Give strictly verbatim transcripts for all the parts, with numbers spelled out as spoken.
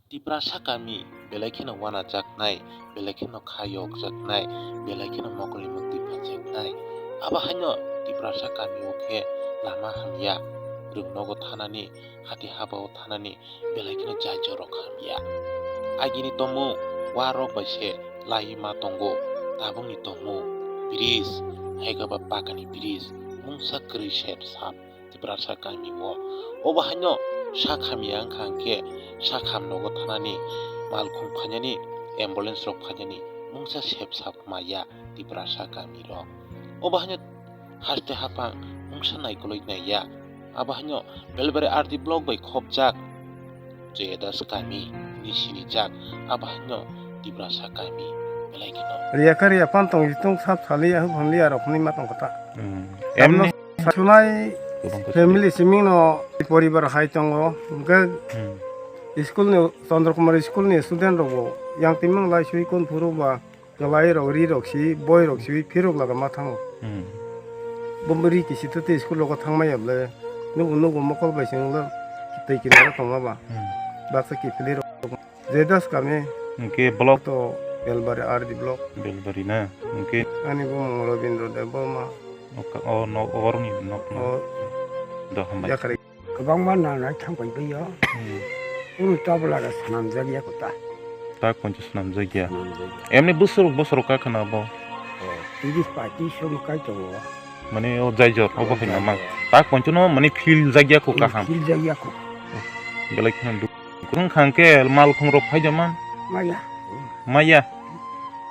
Tiprasa kami belai kheno wanajaknai, belai kheno kha yokjaknai, belai kheno mokolni muktwi phajaknai. Abo haino Tiprasa kami o khe lama hamya, rwngnogo thanani, hati haba o thanani, belai kheno jai jorok hamya. Agini tomung warok bai se laiwi ma tongo, tabukni tomung bridge, haikhe ba pakani bridge, mungsa kwrwi sep sap Tiprasa kami o. Obo haino sak hamya wngkha hwnkhe sak hamnogo thanani, malkhung phainani, ambulance rok phainani, mungsa sep sap maya Tiprasa kami rok. Obo haino haste haphang mungsa naikolwi naiya. Abo haino Belbari R D block bai khopjak Joya Das kami ni sinijak. Abo haino Tiprasa kami belai kheno. Riyakha riya phan tong tung sap sali ya huk hon liya rok ni ma tong kota. Hmm. Tamno emni sunai Gubang kota. Family siming no poribar hai tongo. Hwnkhe Hmm. School ni Chandra Kumar school ni student rok bo yang timang lai sui kon phuru ba. Kwlai rok, ri rok si, boi rok si, phirok laga ma thango. Hmm. Bo ri kisi to tei school rogo thangmaya ble. Nugo, nugo mokol bai se wnglo tei kinaro tongma ba. Hmm. Baksa kiphilwi rok. Joya Das kami. Hwnkhe block? To Belbari R D block. Belbari na? Hwnkhe? Ani bumung Robindra Debbarma. O ka-, o no-, oroni nok no? O. Do hambai. Yakhari. Kwbangma nanai thangpai baio. Hmm. Unu tabla da swnamjak ya kota. Tak poncho swnamjak ya. Swnamjak ya. Emni bwswrok bwswrok ka khana bo. Oh, tiris paitris song kai tongo. Mane o jaijor, obo hai nama. Jaijor. Tak poncho no mane feel jak ya ko kaham. Feel jak ya ko. Belai khana duk. Kwrwng khang khe mal khung rok phai jaman. Maya. Maya.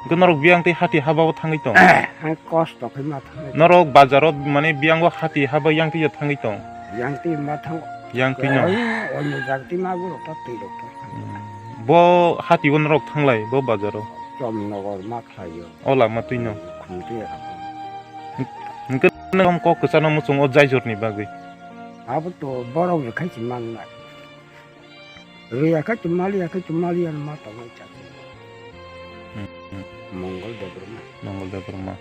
Hwnkhe norok biyang tei hati haba o thangwi tong? Ang kosto khe ma thangwi. Norok bazar o mane biyang o hati haba yang twi ya thangwi tong? Yang twi ma thang. Yang twi no? Oya, oya, jak twi ma borok ta twi rok ta. Hmm. Bo hati o norok thanglai bo bazar o? Chomnogor ma khlai o. O lama twi no? Khum twi ya. Hwnkhe nang kok kwchano muchung o jaijor ni bagwi? Abo to borok ni khai si man nai. Rwya khe chumali, ya khe chumali, ano ma tongwi chajak. Hmm, hmm. Mongol Debbarma. Mongol Debbarma.